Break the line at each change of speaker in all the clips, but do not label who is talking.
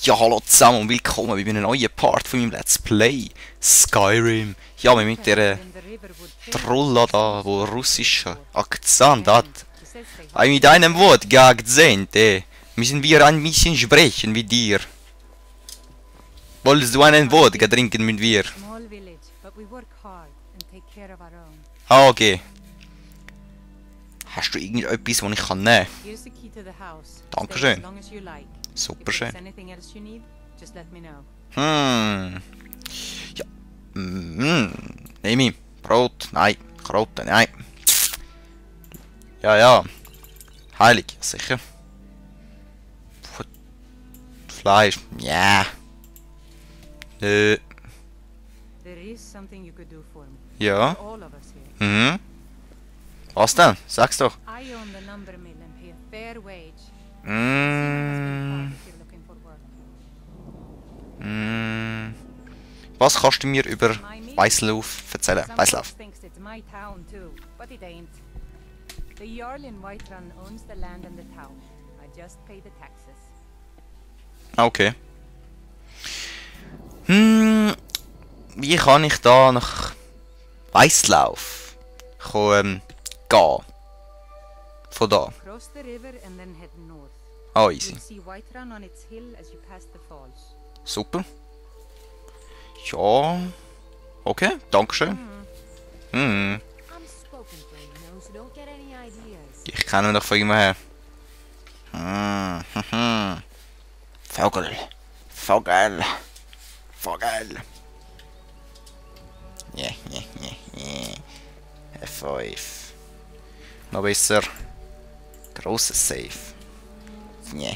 Ja, hallo zusammen und willkommen bei einem neuen Part von meinem Let's Play Skyrim. Ja, mit der Trolla da, wo russischen Akzent hat. Mit einem Wort gesagt, müssen wir ein bisschen sprechen mit dir. Wolltest du ein Wort trinken mit mir? Ah, okay. Hast du irgendetwas, was ich kann nehmen kann? Dankeschön. Super schön. Ja. Nehme ich. Brot? Nein. Karotten? Nein. Ja. Heilig, sicher. Fleisch? Ja. Nö. Ja. Was denn? Sag's doch. Was kannst du mir über Weißlauf erzählen? Weißlauf. Okay. Wie kann ich da nach Weißlauf gehen? Von da. Ah, easy. Super. Ja. Okay, dankeschön. Ich kenne ihn doch von ihm her. Vogel. Yeah. F5. Noch besser. Grosses Safe. Yeah.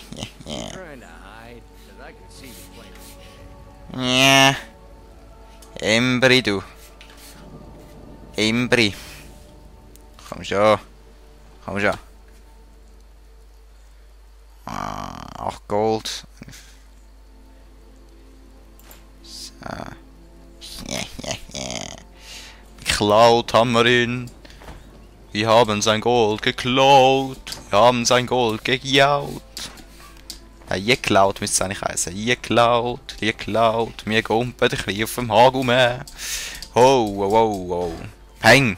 Embry, du. Embry. Komm schon. 8 Gold. So. Geklaut haben wir ihn. Wir haben sein Gold geklaut. Wir haben sein Gold gejaut. Ja, geklaut müsste es eigentlich heißen. Geklaut. Wir gumpen ein bisschen auf dem Hagel mehr. Wow. Peng.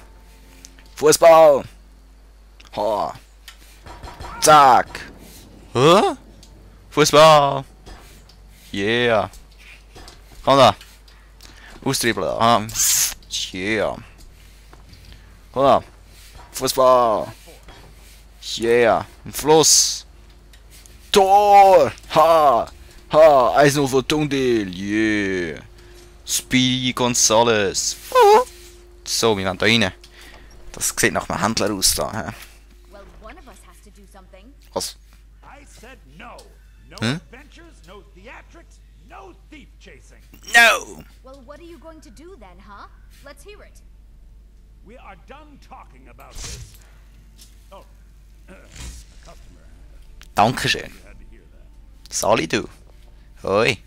Fußball. Ha. Zack. Hä? Fußball. Yeah. Komm da. Austribbeln. Aha. Yeah. Komm da. Fußball. Yeah. Ein Fluss. Tor. Ha. 1-0 für Tungdil. Yeah. Speedy Gonzales. So, wir gehen da rein. Das sieht nach einem Händler aus da. Was? Hm? No!
Well, what are you going to do then, huh? Let's hear it.
We are done talking about this. Oh, a customer.
Dankeschön. Sali, du. Hoi.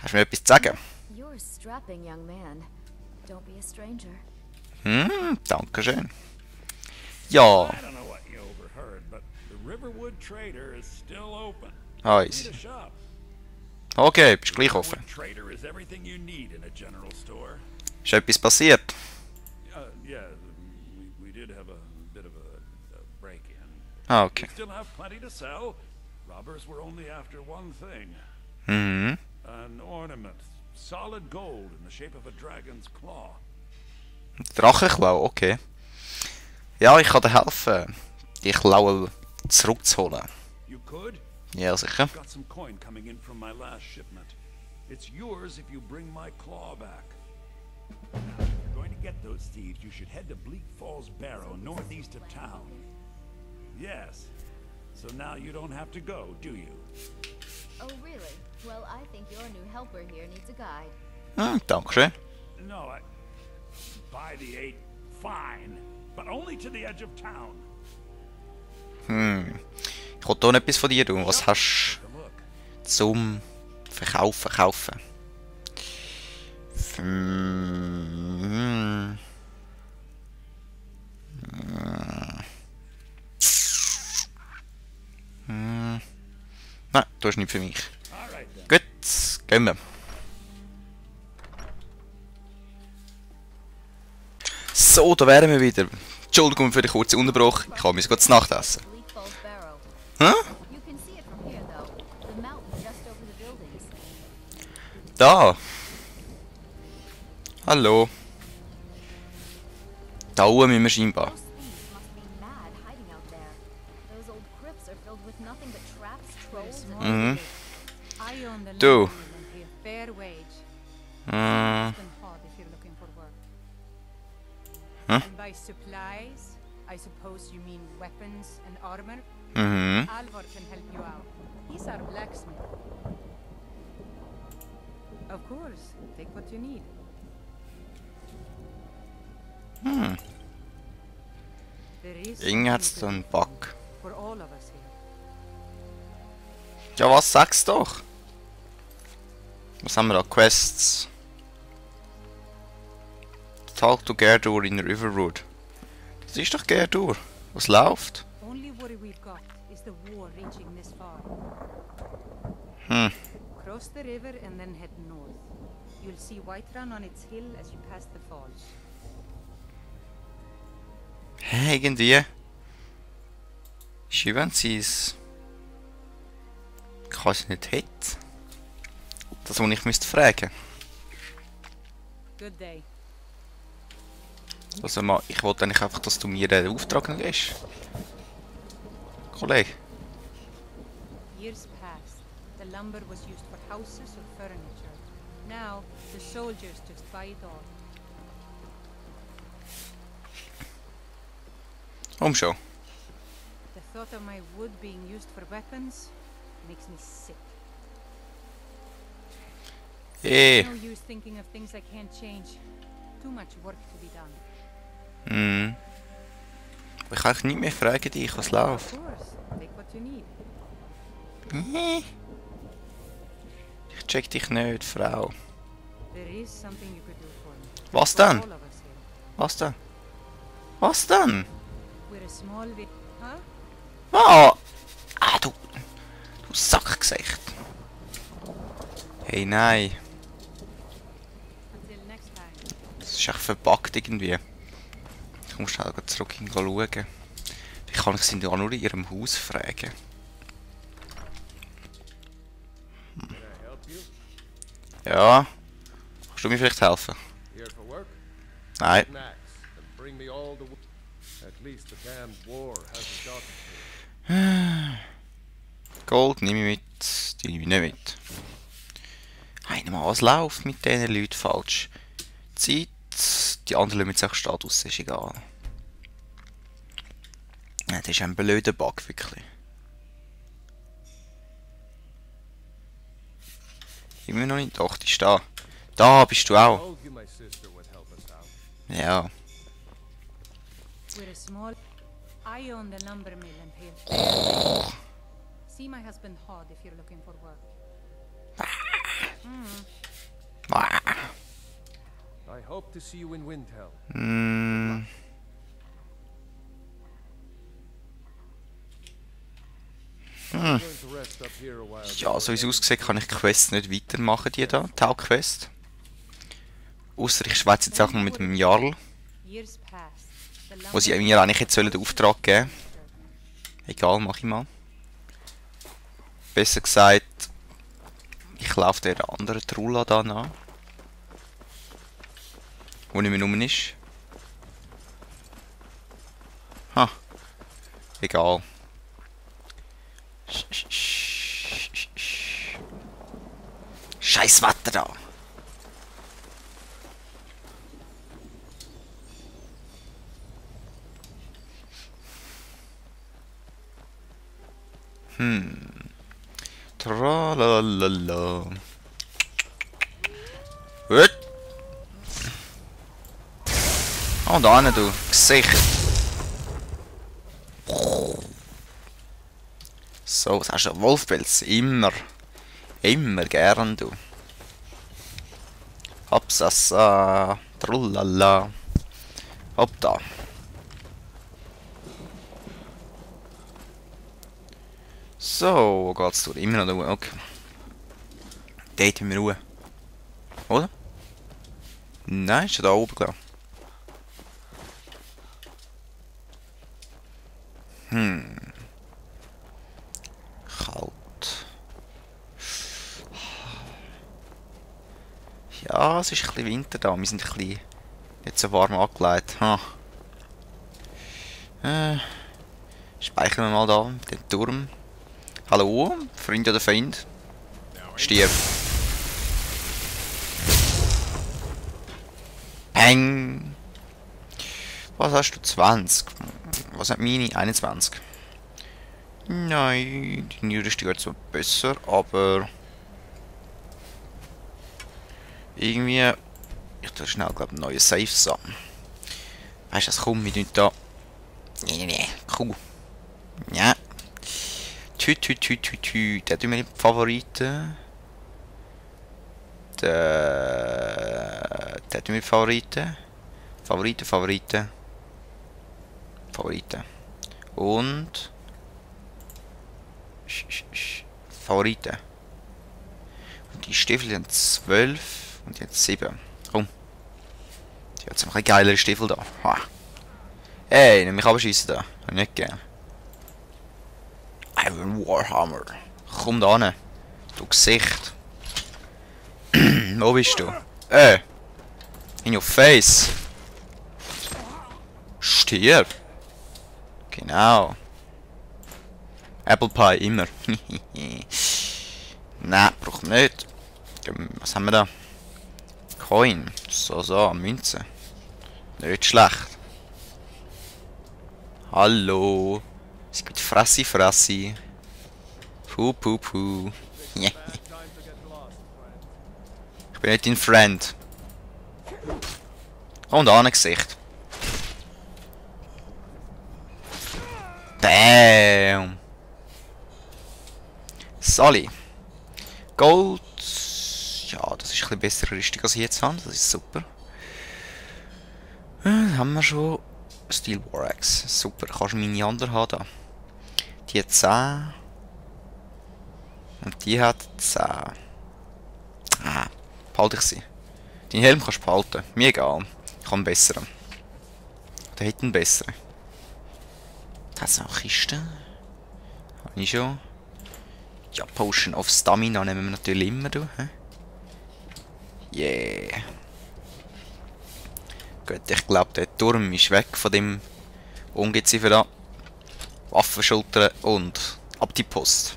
Hast du mir etwas zu sagen?
You're a strapping young man. Don't be a stranger.
Dankeschön. Ja.
I don't know what you overheard, but the Riverwood Trader is still open.
Easy.
Need a shop.
Okay, bist gleich offen.
Riverwood Trader is everything you need in a general store.
Ist etwas passiert?
Yeah, we did have a bit of a break-in.
Ah, okay.
We still have plenty to sell. Robbers were only after one thing. An ornament. Solid gold in the shape of a dragon's claw.
Drachenklau, okay. Ja, ich kann dir helfen, die Klaue zurückzuholen.
You could?
Ja, sicher.
Got some coin coming in from my last shipment. It's yours if you bring my claw back. If you're going to get those thieves, you should head to Bleak Falls Barrow, northeast of town. Yes. So now you don't have to go, do you?
Oh, really? Well, I think your new helper here needs a guide.
Dankeschön.
No, by the 8, fine. But only to the edge of town.
Ich wollte hier etwas von dir tun. Was hast
Take a look.
du zum Verkaufen? Nein, du hast nichts für mich.
All right.
Gehen wir. So, da wären wir wieder. Entschuldigung für den kurzen Unterbruch. Ich habe gerade zu Nacht essen.
Bleak Falls Barrow.
Hä?
You can see it from here, though. The mountain just over the buildings.
Da. Hallo. Da oben müssen wir scheinbar.
Those thieves must be mad hiding out there. Those old crypts are filled with nothing but traps, trolls, and...
Mhm.
I own the
Do.
land and pay a fair wage.
Hm.
Been hard if you're looking for work.
Huh?
And by supplies, I suppose you mean weapons and armor?
Mhm.
Alvar can help you out. He's our blacksmith. Of course, take what you need.
Hm.
There is
Irgendwie hat's da
something
einen Bug.
for all of us here.
Ja, was? Sag's doch. Was haben wir da? Quests. Talk to Gerdur in Riverwood. Das ist doch Gerdur. Was läuft?
Only worry we've got is the war reaching this far.
Hm.
Cross the river and then head north. You'll see Whiterun on its hill as you pass the falls.
Hä, irgendwie. Schön, wenn sie es... Ich kann es nicht hätte. Das, was ich müsste fragen.
Good day.
Also, mal, ich wollte eigentlich einfach, dass du mir den Auftrag noch gibst. Kollege.
Years passed. The lumber was used for houses or furniture. Now, the soldiers just buy it all.
Schon.
The thought of my wood being used for weapons makes me sick. No use thinking of things I can't change. Too much work to be done.
Hm. Ich kann nicht mehr fragen dich, was
Of
läuft.
course, take what you need.
Ich check dich nicht, Frau.
There is something you could do for me.
Was
For
denn?
all of us here.
Was denn? Was denn?
We're a small Huh?
Ah! Ah, du Sackgesicht. Hey, nein.
Until next time.
Das ist echt verpackt irgendwie. Ich muss schnell zurück schauen. Wie kann ich sie da nur in ihrem Haus fragen? Ja. Kannst du mir vielleicht helfen?
Here for work?
Nein.
An axe and bring me all the At least the damned war hasn't gotten
Gold nehme ich mit. Die nehme ich nicht mit. Einmal, was läuft mit diesen Leuten falsch? Zeit. Die anderen lassen mit sich Status, ist egal. Ja, das ist ein blöder Bug, wirklich. Immer noch nicht. Doch, die ist da. Da bist du auch.
told you my sister would help us out.
Ja.
We're a small... I own the lumber mill and pay a fair... See my husband hard if you're looking for work.
I hope to see you in Windhelm.
Hm.
I'm going to rest up here a while.
Ja, so wie es aussieht, kann ich die Quests nicht weitermachen, die da. Die Hauptquest. Ausser ich schwätze jetzt auch mal mit dem Jarl.
Years passed. The
Wo sie
lumber
mir eigentlich jetzt den Auftrag geben. Egal, mach ich mal. Besser gesagt, ich laufe der anderen Trulla da nach. Wo nicht mehr rum ist. Ha. Egal. Scheiß Wetter da. Tralalala. Gut. Oh, da hinten, du. Gesicht. So, was hast du? Wolfpelz. Immer. Immer gern, du. Hopsasa. Trullala. Hopp da. So, wo geht's durch? Immer noch da. Okay. Dort in Ruhe. Oder? Nein, ist ja da oben, glaube ich. Kalt. Ja, es ist ein bisschen Winter da. Wir sind ein bisschen nicht so warm angelegt. Speichern wir mal da den Turm. Hallo, Freund oder Feind? Stirb. Peng. Was hast du? 20. Was hat meine? 21. Nein, die Rüstung wird zwar besser, aber irgendwie. Ich tue schnell, glaube ich, neue Saves an. Weißt du, das kommt mit da. Nee, cool. Ja. Der tun wir die Favoriten. Der tun wir die Favoriten. Favoriten. Und Favoriten. Und die Stiefel sind 12 und jetzt 7. Komm. Die hat ein geilere Stiefel da. Ha. Ey, nimm mich abschießen da. Hab ich nicht gern. Iron Warhammer. Komm da hin. Du Gesicht. Wo bist du? In your face. Stirb. Genau. Apple Pie, immer. Nein, brauchen wir nicht. Was haben wir da? Coin. So, Münze. Nicht schlecht. Hallo. Es gibt Frassi. Puh. Ich bin nicht dein Friend. Und an Gesicht. Bam. Sally. Gold. Ja, das ist ein bisschen bessere Rüstung als ich jetzt habe. Das ist super. Haben wir schon. Steel War Axe. Super. Kannst du meine andere haben da. Die hat 10. Und die hat 10. Behalte ich sie. Deinen Helm kannst du behalten. Mir egal. Ich habe einen besseren. Der hat einen besseren. Hat es noch eine Kiste? Habe ich schon. Ja, Potion of Stamina nehmen wir natürlich immer. Du, he? Yeah. Gut, ich glaube, der Turm ist weg von dem Ungeziefer da. Waffenschultern und ab die Post.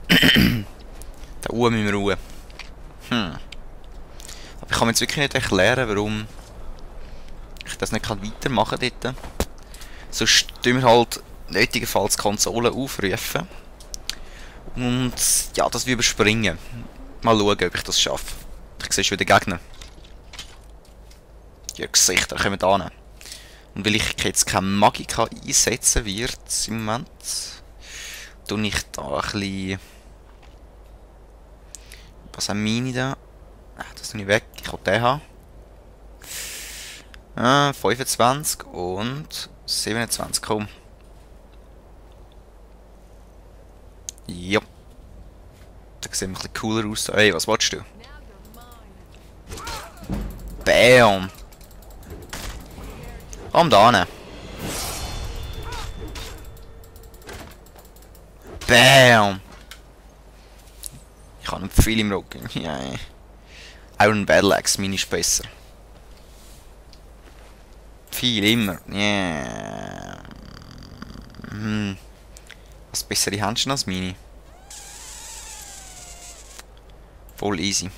Da oben müssen wir ruhen. Aber ich kann mir jetzt wirklich nicht erklären, warum ich das nicht weitermachen kann dort. Sonst tun wir halt nötigenfalls Konsolen aufrufen. Und ja, das wir überspringen. Mal schauen, ob ich das schaffe. Ich sehe schon wieder Gegner. Die Gesichter kommen da hin. Und weil ich jetzt keine Magika einsetzen wird im Moment, tue ich da ein bisschen. Was haben meine da? Das tue ich weg. Ich will den haben. 25 und 27. Komm. Ja. Das sieht ein bisschen cooler aus. Ey, was willst du? Bam! Komm da hin. Bam! Ich habe nicht viel im Rücken. Ja. Iron Battle Axe, meine ist besser. Viel immer. Yeah. Was bessere Händchen als meine? Voll easy.